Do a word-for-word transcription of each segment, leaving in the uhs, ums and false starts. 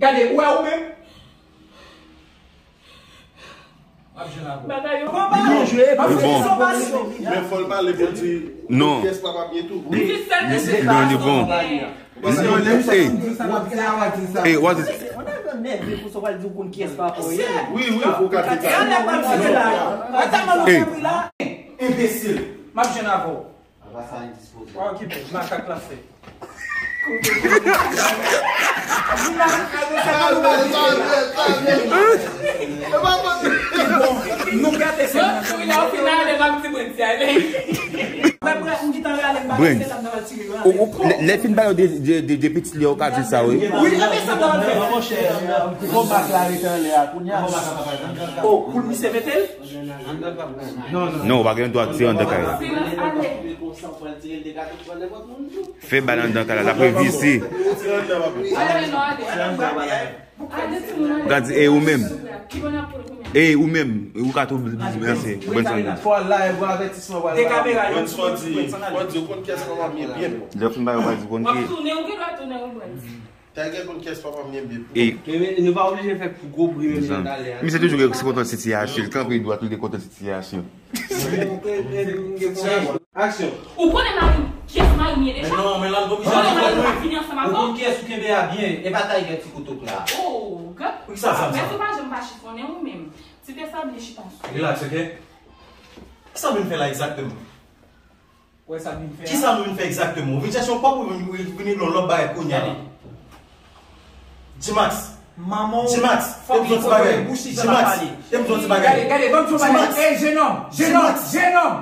Gade, ou wè ou menm? M ap jwenn avè w. Bagay yo. Li byen jwe, epi se yon pasyon. Men fò l pale pou l di non. Pyès papa m ye tou. Li di sèl li se non, li bon. Ey, ey, what is... Wi, wi, fò w ka di sa. Ey. Enbesil. M ap jwenn avè w. Apa sa li dispoze. Pa okipe, makak la se. Nou gate se. Brens, ou, ou, lè, lè fin ba yo de, de, de, de pitit li, ou ka di sa, wi. Wi, e men sa m ta pral fè. Monchè, gwo mak la rete anlè a, kounye a. Oh, pou l misye mete l? Non, non. Non, ou pa gen dwa tire anndan kay la. Fè bal anndan kay la, l ap revise. Gad, e ou menm? E ou menm? Ou ka tou, mèsi. Bòn sante. Fò al la, e gwo avètisman w al la. Bòn sante, fò di, ou konn kiyès papa m ye byen. Lè w fin ba yo, w a di, ou konn ki. Tèl gen konn kiyès papa m ye byen. E men, men, nou pa oblije fè pou gwo bri menm jan talè a. Misye toujou gen, se kontan sitiyasyon. Li kanpe dwat, li te kontan sitiyasyon. Aksyon. Ou konnen mari m, kiyès mari m ye deja? Men non, men la, nou pa oblije. Ou konnen mari m pa fini ansanm avè w? Ou konn kiyès ou kenbe a byen. E pa Tiger ti kouto k la. Oh, gad. Poukisa sa, sa? Mèsi, ou pa janm pa chifonnen ou menm. Ti pye sab li chita sou. Relax, ok? Kisa w vin fè la egzakteman? Wè sa vin fè a. Kisa nou vin fè egzakteman? Ou vin chèche yon kòb ou vin, vin, vin yon lòt bagay kounye a? Gade. G-Max. Manman w. G-Max, fòk li kontwole bouch li jan l ap pale. Gade, gade, ban m di w yon bagay. Ey, jenòm, jenòm, jenòm,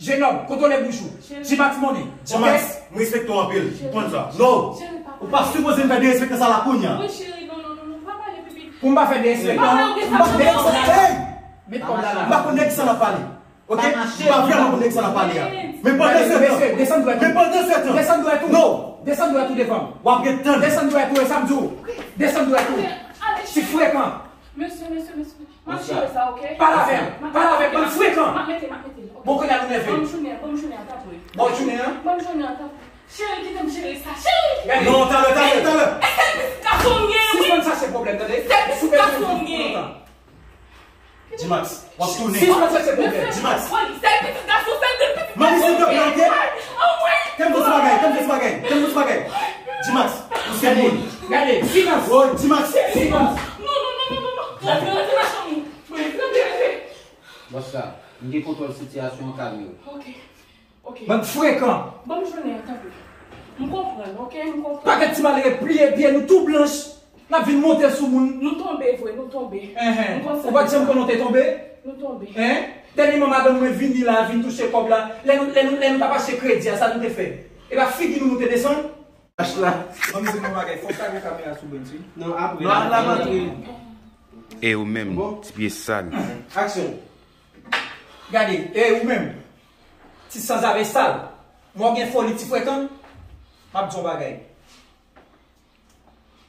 jenòm, kontwole bouch ou. G-Max money. G-Max, m respekte w anpil. Ou konn sa. No. Ou pa sipoze vin fè derespektan sa la kounye a. Wi, cheri, non, non, non, non, pa pale pipi. Pou m pa fè derespektan. M pa fè derespektan. Ey! Met kòb la la. M pa konn nèg sa l ap pale. Ok? M pa vrèman konn nèg sa l ap pale a. Men pandan se tan, men pandan se tan, desann dwèt ou. No. Desann dwèt ou devan m. W ap ret tann. Desann dwèt ou, e sa m di w. Desann dwèt ou. Ti frekan. Mesye, mesye, mesye. M ap jere sa, ok? Pale avè m. Pale avè m, bann frekan. M ap mete, m ap mete l, ok? Bon, kounye a nou nève. Ban m jounen an, ban m jounen an, tanpri. Ban m jounen an, tanpri. Cheri, kite m jere sa, cheri! Non, talè, talè, talè. E sèl pitit gason m genyen, wi. Sispann chache pwoblèm, tande? Sèl pitit gason m genyen. G-Max, w ap tounen. Sispann chache pwoblèm. G-Max. Wi, sèl pitit gason, sèl pitit gason m genyen. Mami, silvouplè, ok? Kèm sou bagay, kèm sou bagay, kèm sou bagay. G-Max, ou se moun. Gade, silans. Woy, G-Max. Silans. Non, non, non, non, non, non. Rantre, rantre nan chanm ou. Wi, rantre, rantre. Bòs la, m gen kontwòl sitiyasyon an, kalme w. Ok. Ok. Bann frekan. Ban m jounen an, tanpri. M konprann, ok? M konprann. Pakèt ti malere pliye pye nou tou blanch. N ap vin monte sou moun. Nou tonbe vre, nou tonbe. Enhen. M konn sa. Ou pa t janm konnen w te tonbe? Nou tonbe. Hein? Dènyèman, madanm mwen vini la, vin touche kòb la. Lè nou, lè nou, lè nou t ap achte kredi a, sa nou te fè? E pa figi nou nou te desann? Ach la. Ban m di nou yon bagay, fòk ta gen kamera sou Benz, wi. Non, apre. Non, la, apre. E ou menm, ti pye sal. Aksyon. Gade, e ou menm, ti sanzave sal. Mwen w gen foli ti frekan. M ap di w yon bagay.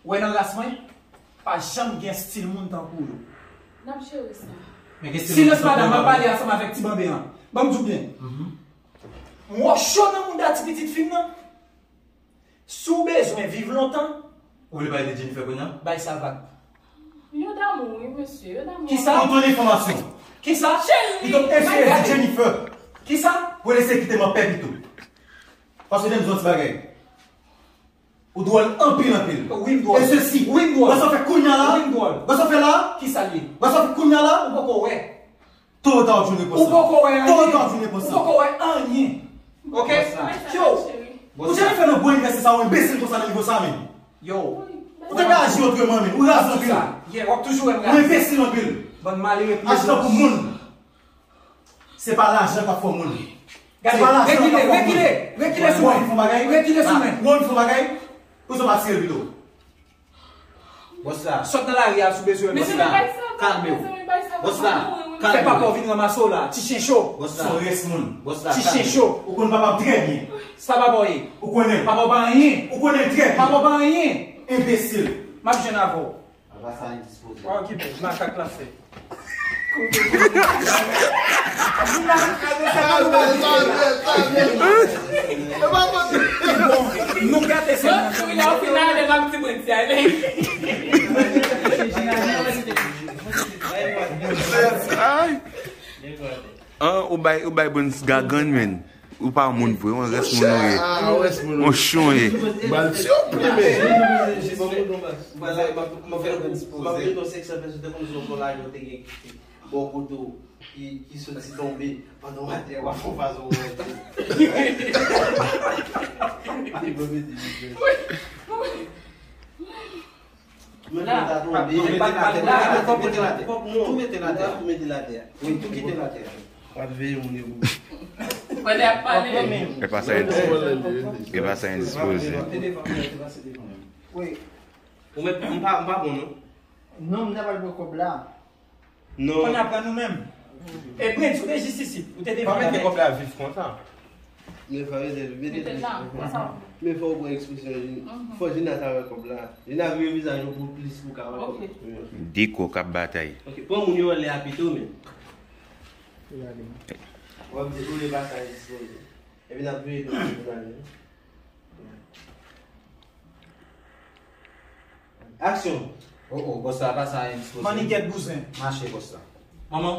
Wè nan ras mwen, pa janm gen stil moun tankou w yo. N ap jere sa. Silans, madanm, m ap pale ansanm avèk ti banben an. Ban m di w byen. M wè w cho nan mouda ti pitit fi m nan. Si w bezwen viv lontan. Ou vle pale de Jennifer kounye a? Bay sa vag. Yo damou, wi, mesye, yo damou. Kisa? Pou tout enfòmasyon. Kisa? Cheri, li t ap eseye di Jennifer. Kisa? Pou l eseye kite m anpè pito. Paske m di w yon ti bagay. Ou dwòl anpil, anpil. Wi, m dwòl. E sesi. Wi, m dwòl. Wè sa w fè kounye a la? Wi, m dwòl. Wè sa w fè la? Kisa l ye? Wè sa w fè kounye a la? Ou poko wè. Tò ou ta w ap jwenn repons lan. Ou poko wè anyen. Tò ou ta w ap jwenn repons lan. Ou poko wè anyen. Ok? Yo. Ou janm fè nan bon anivèsè sa, ou enbesil konsa nan nivo sa menm. Yo. Ou te ka aji otreman menm. Ou raz anpil. Yeah, w ap toujou wè m raz. Ou enbesil anpil. Bann malere. Aji tankou moun. Se pa lajan k ap fè w moun. Gade, rekile, rekile, rekile sou mwen. Ou anvi fè yon bagay? Rekile sou mwen. Ou anvi fè yon bagay? Poukisa w pa tire l pito? Bòs la. Sot nan lari a si w bezwen. Bòs la. Kalme w. Bòs la. Kalme w. Fè papa w vin ranmase w la. Ti chen cho. Bòs la. Se yon rès moun. Bòs la. Ti chen cho. Ou konn papa m trè byen. Sa papa w ye? Ou konnen. Papa w pa anyen. Ou konnen l trè byen. Papa w pa anyen. Enbesil. M ap jwenn avè w. Apa sa li dispoze. Pa okipe, makak la fè. Nou gate se. Bon, kounye a w fin ale, m ap di mwen ti ale. An, ou bay, ou bay Brens gagann, men. Ou pa moun vre, yon rès moun ou ye. Yon chon ye. Bal ti yo plimen. Bò kote w ki, ki soti tonbe pandan w atè, w ap fè yon fason w rete. Mwen konn ta tonbe. Mete l atè, mete l atè, mete l atè. Wi, tou kite l atè. W ap veye moun yo. Pandan y ap pale. E pa sa endispoze. E pa sa endispoze. Wi. Ou mèt, m pa, m pa bon, non. Non, m ta pral pran kòb la. Non. Fò n aprann nou menm. E Brens, ou te jis isit. Ou te devan. Pa mete kòb la vif konsa. Men fò yo di, mete l la. Men fò w pran ekspresyon Jina. Fò Jina sa wè kòb la. Jina vire vizaj ou pou plis pou ka wè kòb. Ok. De kò k ap batay. Ok, pran moun yo anlè a pito, men. W ap di, ou le pase a dispoze. Epi n ap vire nou pou n ale. Aksyon! Oh, oh, bòs la pa sa endispoze. Manniget bouzen. Mache, bòs la. Manman.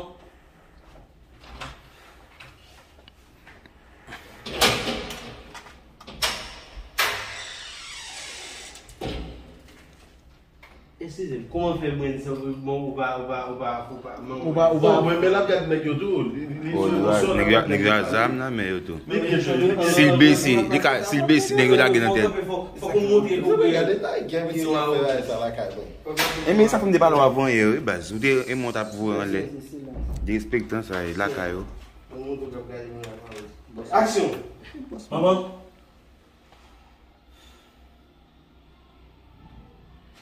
Eskize m, kòman fè mwen san bon, ou pa, ou pa, ou pa, ou pa, ou pa, ou pa, mwen, men l ap gade nèg yo tou, li, li, li sou, sou nèg yo, nèg yo a zam nan men yo tou. Si l blese, li ka, si l blese, nèg yo lage nan tèt. Fòk ou montre l. Gade ta gen ti moun fè bagay sa lakay mwen. E men sa fè m te pale w avan yè, wi, baz. Ou te e mwen t ap voye anlè. Derespektan sa, e lakay yo. Aksyon! Manman.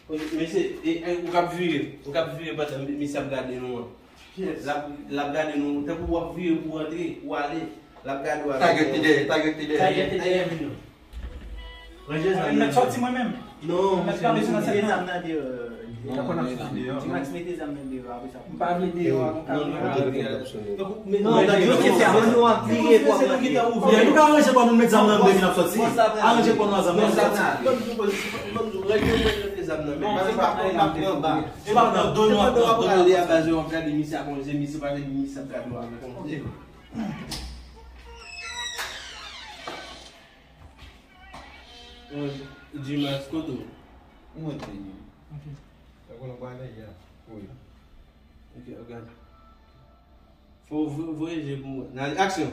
Mesye, e, e, ou k ap vire, ou k ap vire pandan misye ap gade nou an. L ap, l ap gade nou, tankou w ap vire pou w antre, ou ale, l ap gade w avèk. Target te dèyè, target te dèyè. Target te dèyè vin nou. Ranje zam nan. Mèt sòti mwen menm. Non, mèt pa bezwen nan sèt nan. Dimax mete zam nan deyò, apre sa. M pa vle deyò a, non, non, non, non. Donk, men non, non, yo se fè a, nou ap vire pou ap rantre. Yo ka ranje kò nou met zam nan deyò, n ap sòti. Aranje kò nou a zam nan, n ap sòti. Ban m di w, ban m di w, règ yo mwen mete zam nan, men pa, pa pran, pa pran anba. Se pa nan do nou ap pran. Pandan w ap prale a baz, yo ap gade misye a konn je, misye pa vle misye ap gade w avèk yon je. Dimax, kote w? Mwen te ye. Ok. Sa konnen w pale ya. Wi. Ok, gade. Fò w vo-, voye je pou mwen. Nan aksyon.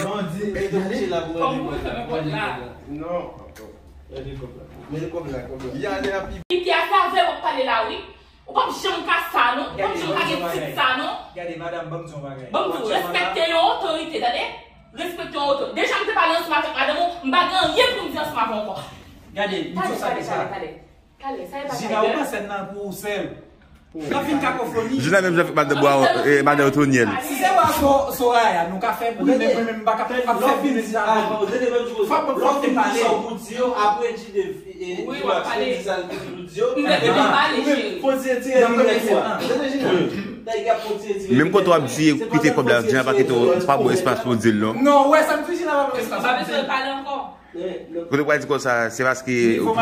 Non, di, e di, di la pou mwen. Kòm pou fè men kòb la. Non. Mete kòb la, kòb la. Piti a sa vle w ap pale la, wi. Ou p ap janm ka sa, non. Ou p ap janm ka gen tit sa, non. Gade, madanm, ban m di yon bagay. Ban m di w, respekte yon otorite, tande. Respekte yon otorite. Deja, m te pale ansanm avèk madanm ou, m pa gen anyen pou m di ansanm avè w ankò. Gade, m di w sa deja. Talè, talè, talè. Talè, sa e pa Jina, ou pran sèn nan pou ou sèl. N ap vin kakofoni. Jina menm jan avèk madanm ou a, eh, madanm Otonyèl. Si se pa So-, Soraya, nou ka fè bri, men mwen menm m pa ka ap fè bri deja. Fòk, fòk te pale. Wi, w ap pale. Wi, w ap pale, cheri. Fon ti retire li nèt tou a. Tande Jina. Tande y ap fon ti retire li nèt tou a. Menm kote w ap di kite kòb la, Jina pa kite w, pa ba w espas pou w di l non. Non, w wè sa m di, Jina pa ba w espas. Pa bezwen pale ankò. Kote w pral di konsa, se paske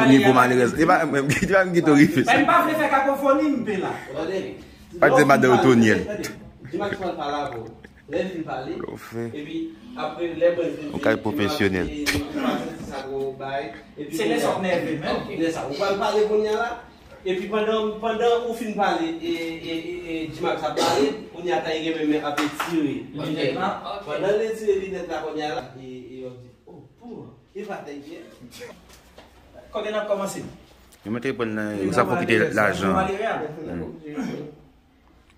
nivo malerèz. E pa mwen ki te rive sa. M pa vle fè kakofoni, m pe la. Pa di madan Otonyèl. Dimax pral pale avè w. Lè l fin pale, epi apre, lè mwen vin, ou ka pwofesyonèl. Epi se lè sa w nève menm. Lè sa, ou pral pale kounye a la. Epi pandan, pandan ou fin pale, e, e, e, e Dimax ap pale, kounye a Tiger menm ap etire linèt la. Pandan l etire linèt la kounye a la, e, e yo di, oh, pou, e pa Tiger. Kote n ap kòmanse? Yo mete pran nan, sa fò kite lajan.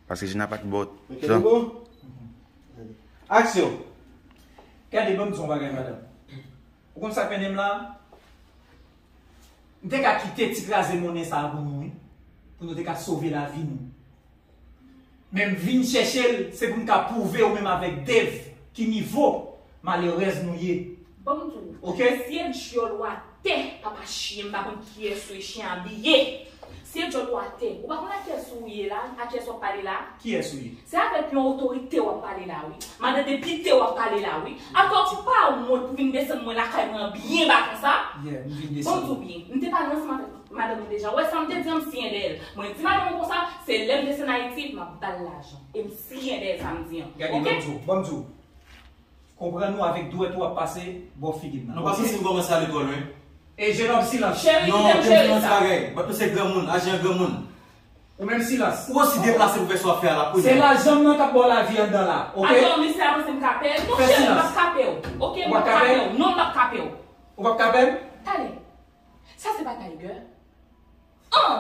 Paske Jina pa t bòt. Aksyon. Gade, ban m di w yon bagay, madanm. Ou konn sa k mennen m la? M te ka kite ti kraze monnen sa a pou nou, wi. Pou nou te ka sove lavi nou. Men m vin chèche l, se pou m ka pwouve ou menm avèk Dave ki nivo malerèz nou ye. Ban m di w, ok? Sye dyòl ou atè, papa chyen, m pa konn kiyès ou ye, chen abiye. Mete djòl ou atè. Ou pa konn a kiyès ou ye la, a kiyès w ap pale la? Kiyès ou ye? Se avèk yon otorite w ap pale la, wi. Madan depite w ap pale la, wi. Atò, ou pa wont pou vin desann mwen lakay mwen an byen ba konsa? Yeah, m vin desann. Bon, m di w byen, m te pale ansanm avèk madanm ou deja. Ou wè sa m te di an, m siyen dèyè l. Mwen di madanm ou konsa, se lè m desann Ayiti, m ap ba l lajan. E m siyen dèyè sa m di an. Gade, oke? Ban m di w, ban m di w. Konprann ou avèk dwèt ou ap pase bò figi m nan. Nou pa santi m kòmanse ale lekòl, wi. E jenòm, silans. Cheri, non, kite m jere sa. Bagay. Bat nou se granmoun, aji an granmoun. Ou menm, silans. Ou osi deplase pou fè sa w ap fè a la, kounye a. Se lajan m nan k ap ba w lavi anndan la, oke? Atò, mesye, avanse m ka pè l. Non, cheri, m p ap ka pè w. Oke, m p ap ka pè w. Non, m p ap ka pè w. Ou p ap ka pè m? Talè. Sa se pa Tiger? An!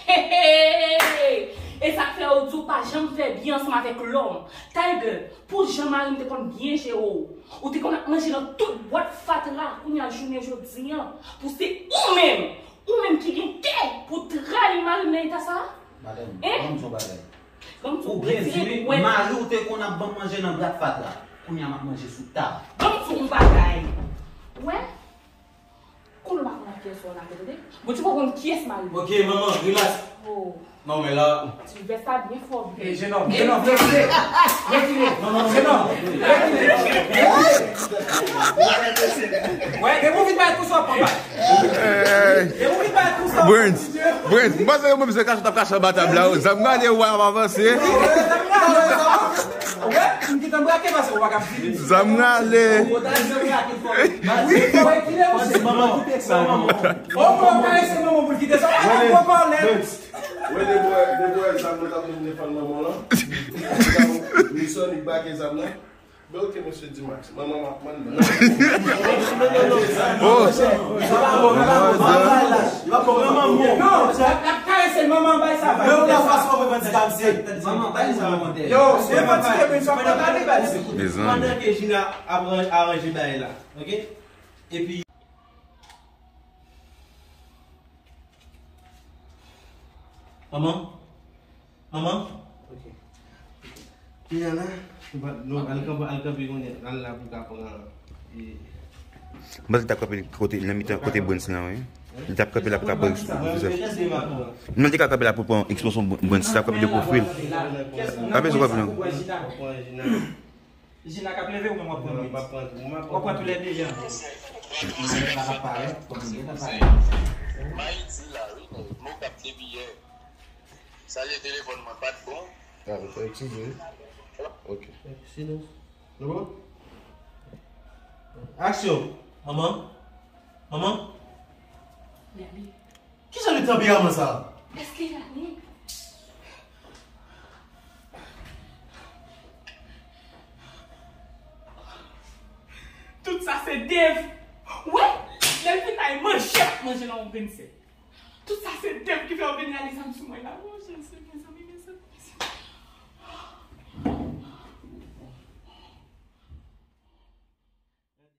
Hey, hey! E sa k fè yo di w pa janm fè byen ansanm avèk lòm. Tiger, pou jan mari m te konn byen jere w, ou te konn ap manje nan tout bwat fatra, kounye a jounen jodi an, pou se ou menm, ou menm ki gen kè pou trayi mari m nan eta sa a? Madanm, ban m di w yon bagay. Ban m di w, ou byen di, mari w te konn ap ban m manje nan bwat fatra, kounye a m ap manje sou tab. Ban m di w yon bagay. Ou wè? Konnen w pa konn ak kiyès w al la, tande? Bon, ti pa konn kiyès mari w. Ok, manman, relax. Oh. Non, men la. Ti vès la byen fò, byen. Eh, jenòm, jenòm, vle, vle. Retire. Non, non, non, jenòm. Retire. Wè, depi w vin bay kou sa w pran bal. Depi w vin bay kou sa w pran bal. Brens, Brens, m panse yo menm se kache t ap kache anba tab la, wi. Zam gade, w ap avanse. Wè, m gentan brake paske w pa ka vini. Zam rale. Ou ta zam rale fò. Wi, fò w kite ou se manman kite sa. O mwen w karese manman pou l kite sa. Ou pa ka pran kòlè. Wè, de bwè, de bwè zam nan t ap vin defann manman lan. Li sòni brake zam nan. Ben, ok, mesye Dimax. Manman m ap mann nan. Oh. Manman m. Non, l ap karese manman bay sa. Yo, la fason mwen di sa, mesye. Manman bay sa. Yo, se pa ti ke sa pa gade bay. Mezanmi. Pandan ke Gina ap ran-, aranje bagay la, ok? Epi manman, manman. Ok. Kounye a la, nou pa, nou al kanpe, al kanpe kounye a, al la pou ka pran, e, m panse l t ap kanpe kote, nan mitan kote Brens lan, wi. Li t ap kanpe la pou ka pran. Non, li te ka kanpe la pou pran eksplozyon Brens, li t ap kanpe de pwofil. Pa bezwen kanpe non. Gina k ap leve ou menm w ap pran Brens? W ap pran tou lè de, Jean. Mayi di la, wi, nou, nou k ap depi yè. Sa ye telefòn mwen pa t bon. Ah, ou fè eksplozyon, wi. Ok. Silans. Nou bon? Aksyon. Manman. Manman. Kisa de tanperaman sa? Èske y ale? Tout sa se Dave. Wè, lè l fin la, e manje l ap manje nan yon grenn sèk. Tout sa se Dave ki fè yo vin rale zam sou mwen la.